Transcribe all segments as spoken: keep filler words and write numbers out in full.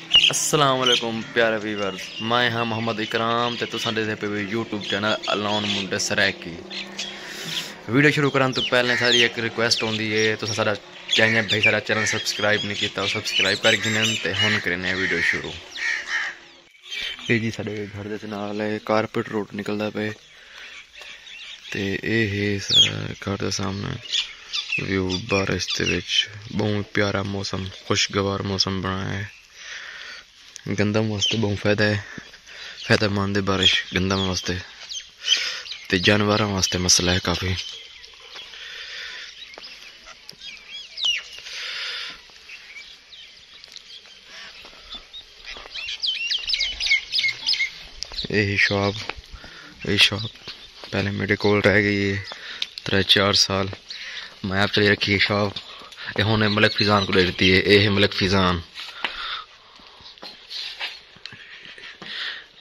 السلام علیکم پیارے ویورز، میں ہاں محمد اکرام تے تساں ݙیہدے پئے ہو یوٹیوب چینل الون منڈے سرائیکی۔ ویڈیو شروع کرݨ توں پہلے ساری ایک ریکویسٹ ہوندی ہے، تساں ساݙا چینل بھائی ساݙا چینل سبسکرائب نہیں کیتا، سبسکرائب کر گھنن تے ہن کرنے ویڈیو شروع۔ اے جی ساݙے گھر دے نال ہے، کارپیٹ روڈ نکلدا پئے تے اے ہے سارا گھر دے سامنے ویو۔ بارش دے وچ ٻہوں پیارا موسم، خوشگوار موسم بݨایا ہے۔ گندم واسطے ٻہوں فائدہ ہے، فائدہ مند ہے بارش گندم واسطے تے جانوراں واسطے مسئلہ ہے کافی۔ اے ہی شاپ، اے شاپ پہلے میݙے کول رہ ڳئی ہے ترے چار سال، میں آپ چلی رکھی ہے شاپ۔ اے ہن ملک فیضان کوں ݙے ݙتی ہے، اے ہے ملک فیضان۔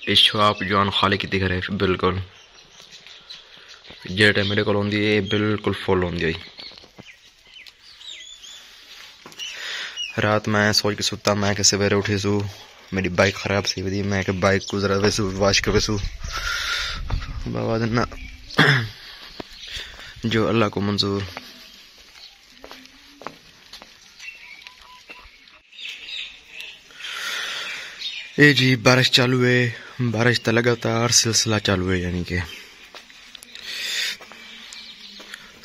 اے شاپ جوان خالی کیتی کھڑے بالکل، جیڑھے ٹائم میݙے کول ہوندی ہے بالکل فل ہوندی ہے۔ رات میں سوچ کے ستا، میں کہ سویرے اٹھی سو، میری بائک خراب سی ودی، میں کہ بائک کو ذرا ویسو واش کر ویسو۔ بابا دنا جو اللہ کو منظور۔ اے جی بارش چالو ہے، بارش تے لگاتار سلسلہ چالو ہے، یعنی کہ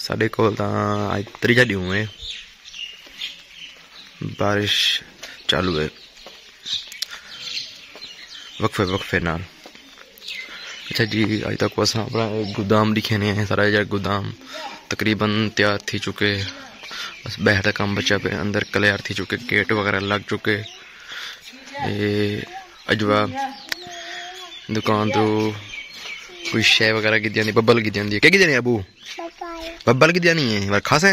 ساݙے کول تاں اڄ تریجھا ݙینہوں ہے، بارش چالو ہے وقفے وقفے نال۔ اچھا جی، اڄ تک اساں اپݨا گودام ݙکھینے ہیں، سارا جیڑھا گودام تقریباً تیار تھی چکے، بس ٻاہر دا کم بچا پئے، اندر کلیئر تھی چکے، گیٹ وغیرہ لڳ چکے۔ اے اجوا دکان توں کوئی شے وغیرہ گھدی آندی، ببل گھدی آندی ہے۔ کیا گھدی آندی ابو؟ ببل گھدی آندی ہے، ورکھا سے؟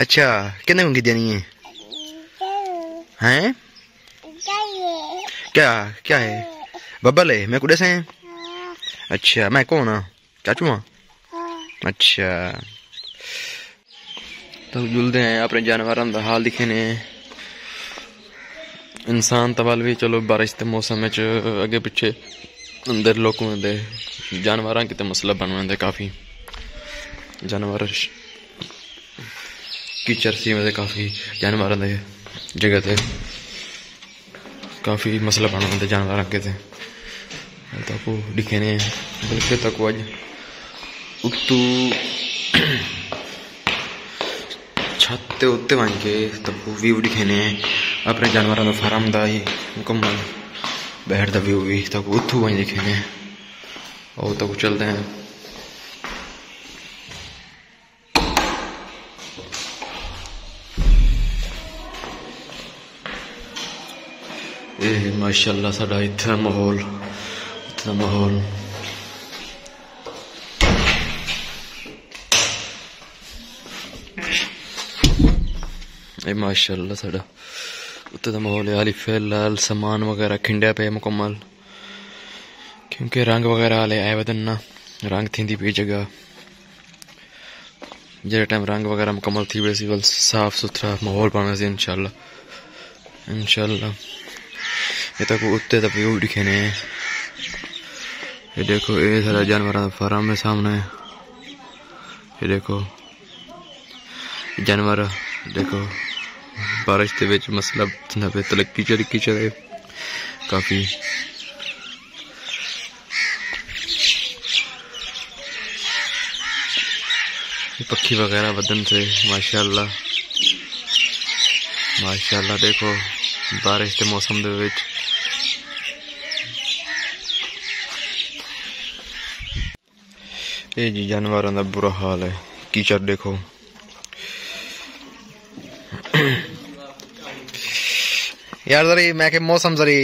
اچھا، کنے کوں گھدی آندی ہے؟ ہیں؟ کیا، کیا ہے؟ ببل ہے، میں کوں ݙیسیں؟ اچھا، میں کون ہاں؟ چاچو ہاں؟ اچھا۔ تاں جلدے ہیں، اپݨے جانوراں دا حال ݙکھینے ہیں۔ انسان تاں ول وی چلو بارش دے موسم وچ اڳے پچھے اندر لک ویندے، جانوراں کیتے مسئلہ بݨ ویندے کافی۔ جانور ش-، کیچڑ تھی ویندے کافی جانوراں دے جگہ تے۔ کافی مسئلہ بݨ ویندے جانوراں کیتے۔ تاکو ݙکھینے، بلکہ تاکو اڄ اتو چھت تے اتے ونڄ کے تاکو ویو ݙکھینے، اپݨے جانوراں دا فارم دا ہی مکمل ٻاہر دا ویو وی تاکو اتو ونڄ ݙکھینے۔ او تاکو چلدے ہیں۔ اے ہے ماشاءاللہ ساݙا اتھاں دا ماحول، اتھاں دا ماحول۔ اے ماشاءاللہ ساݙا اتھاں دا ماحول ہے۔ حالی فی الحال سامان وغیرہ کھنڈیا پئے مکمل، کیونکہ رنگ وغیرہ حالے آئے ودن نا، رنگ تھیندی پئی جگہ۔ جیڑھے ٹائم رنگ وغیرہ مکمل تھی ویسی، ول صاف ستھرا ماحول بݨ ویسی انشاءاللہ، انشاءاللہ۔ اے تاکو اتے دا ویو ݙکھینے۔ اے ݙیکھو، اے سارا جانوراں دا فارم ہے سامنے۔ اے ݙیکھو، جانور ݙیکھو، بارش دے وچ مسئلہ تھیندا پئے، تلے کیچڑ کیچڑ ہے کافی۔ پکھی وغیرہ ودن سے ماشاءاللہ، ماشاءاللہ۔ ݙیکھو بارش دے موسم دے وچ اے جی جانوراں دا برا حال ہے، کیچڑ ݙیکھو۔ یار ذری میں کہ موسم ذری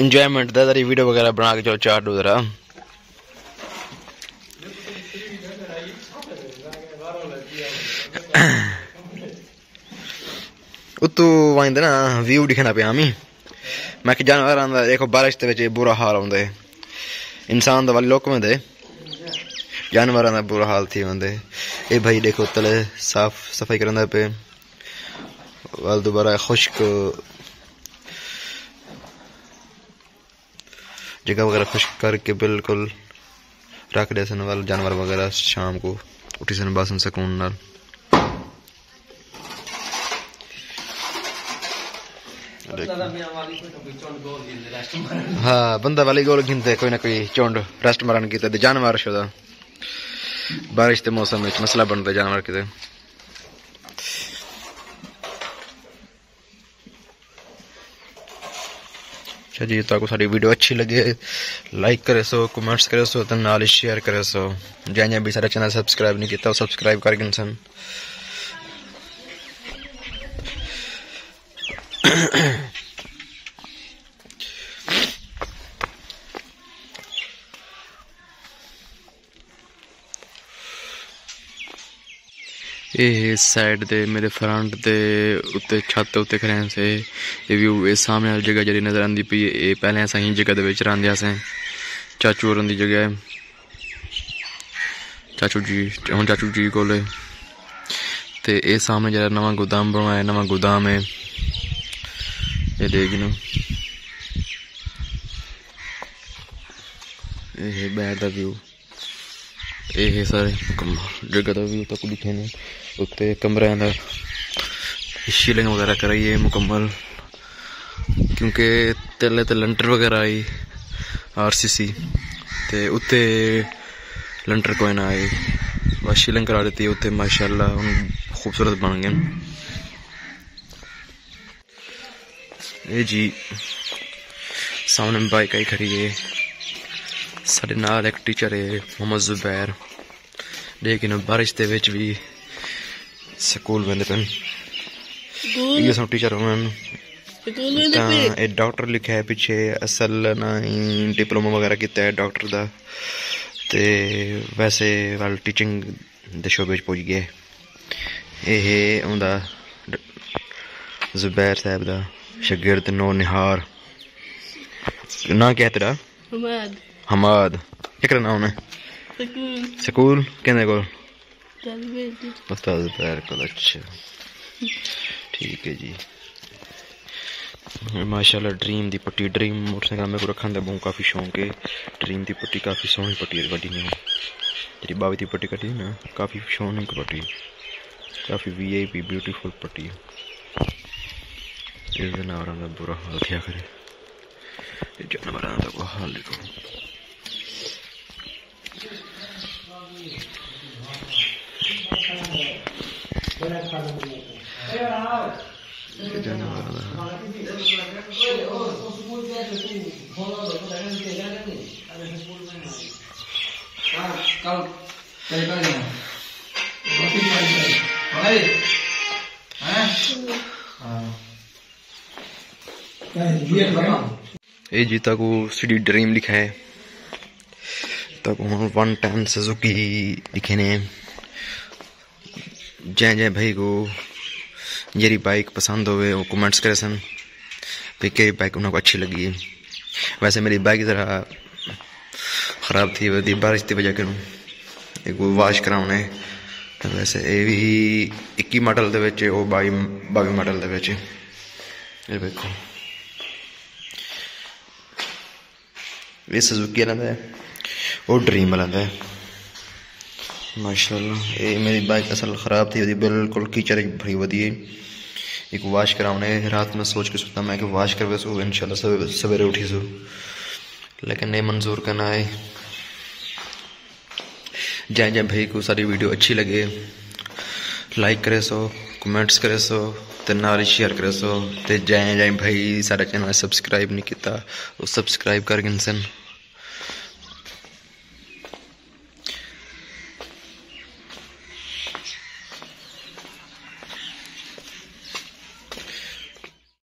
انجوائمنٹ دا ذری ویڈیو وغیرہ بݨا کے چلو چار ݙو ذرا۔ اتو وائندے نا ویو ݙکھنا پیا ہمی۔ میں کہ جانوراں دا ݙیکھو بارش دے وچ برا حال ہوندا ہے۔ انسان دا ول لک ویندے، جانوراں دا برا حال تھی ویندے۔ اے بھائی ݙیکھو تلے صاف صفائی کرندا پئے۔ ول دوبارہ خشک جگہ وغیرہ خشک کر کے بالکل رکھ ݙیسن، ول جانور وغیرہ شام کو اٹھیسن، ٻہسن سکون نال۔ ہاں، بندہ والی گول گھندے کوئی نہ کوئی چنڈ ریسٹ مارن کیتے، تے جانور شودا بارش دے موسم وچ مسئلہ بݨدے جانور کیتے۔ اچھا جی، تہاکوں ساݙی ویڈیو اچھی لڳے، لائک کریسو، کمنٹس کریسو تے نال ہی شیئر کریسو۔ جیں جیں بھئی ساݙا چینل سبسکرائب نہیں کیتا، او سبسکرائب کر گھنسن۔ اے ہے سائیڈ تے، میرے فرنٹ تے اتے، چھت تے اتے کھڑے ہیں سے۔ اے ویو، اے سامنے والی جگہ جڑی نظر آندی پئی ہے، اے پہلے اساں ہی جگہ دے وچ رہندے ہاسے۔ چاچو ہوراں دی جگہ ہے۔ چاچو جی، ہن چاچو جی کول ہے۔ تے اے سامنے جڑا نواں گودام بݨوایا ہے، نواں گودام ہے۔ اے ݙیکھ گھنو۔ اے ہے ٻاہر دا ویو۔ اے ہے سارے مکمل جگہ دا ویو تہاکوں ݙکھیندے۔ اتے کمریاں دا سیلنگ وغیرہ کرائی ہے مکمل، کیونکہ تلے تے لنٹر وغیرہ آئی آر سی سی، تے اتے لنٹر کوئی نہ آئی، بس سیلنگ کرا ݙتی اتے، ماشاءاللہ ہن خوبصورت بݨ ڳئے۔ اے جی، سامنے بائیک آئی کھڑی ہے۔ ساݙے نال ہک ٹیچر ہے، محمد زبیر۔ ݙیکھ گھنو، بارش دے وچ وی سکول ویندے پن۔ سکول؟ ایہو ساݙے ٹیچر ہوون۔ سکول ویندے پن۔ اے ڈاکٹر لکھیا ہے پچھے، اصل نہ ہی ڈپلوما وغیرہ کیتا ہے ڈاکٹر دا، تے ویسے ول ٹیچنگ دے شعبے وچ پڄ ڳئے۔ اے ہے اوندا، زبیر صاحب دا شاگرد نور نہار۔ ناں کیا ہے تیرا؟ حماد۔ حماد۔ کیا کرنا انہیں؟ سکول۔ سکول؟ کہندے کول؟ جذبے جی۔ استاد زبیر کول، اچھا۔ ٹھیک ہے جی۔ ماشاءاللہ، ڈریم دی پٹی، ڈریم موٹر سائیکل میرے کو رکھن دا بہت کافی شوق ہے۔ ڈریم دی پٹی کافی سوہݨی پٹی ہے، وݙی نہیں۔ جیڑھی ٻاوی دی پٹی کٹی نا، کافی سوہݨی پٹی، کافی وی آئی پی بیوٹیفل پٹی۔ اے جانوراں دا برا حال تھیا کرے، اے جانوراں دا کوئی حال نہیں۔ اے جی تہاکوں سٹی ڈریم ݙکھائے، تہاکوں ہݨ ون ٹین سزوکی ݙکھینے۔ جیں جیں بھائی کو جیڑھی بائیک پسند ہووے، او کمنٹس کریسن بھئی کیڑھی بائیک انہاں کو اچھی لڳی ہے۔ ویسے میری بائیک ذرا خراب تھی ودی بارش دی وجہ کنوں، ایکوں واش کراوݨے۔ تے ویسے اے وی اکی ماڈل دے وچ ہے، او ٻاوی، ٻاوی ماڈل دے وچ ہے۔ اے ݙیکھو۔ اے سزوکی آلا دا ہے، او ڈریم آلا دا ہے۔ ماشاءاللہ، اے میری بائیک اصل خراب تھی ودی، بالکل کیچڑ اچ بھری ودی ہے۔ ایکوں واش کراوݨے، رات میں سوچ کے ستا میں کہ واش کرویسوں، انشاءاللہ سوے-، سویرے اٹھیسوں، لیکن اے منظور کائنا ہے۔ جیں جیں بھائی کو ساری ویڈیو اچھی لگے، لائک کریسو، کمنٹس کریسو، تے نال ہی شیئر کریسو۔ تے جیں جیں بھائی سارا چینل سبسکرائب نہیں کیتا، او سبسکرائب کر گھنسن۔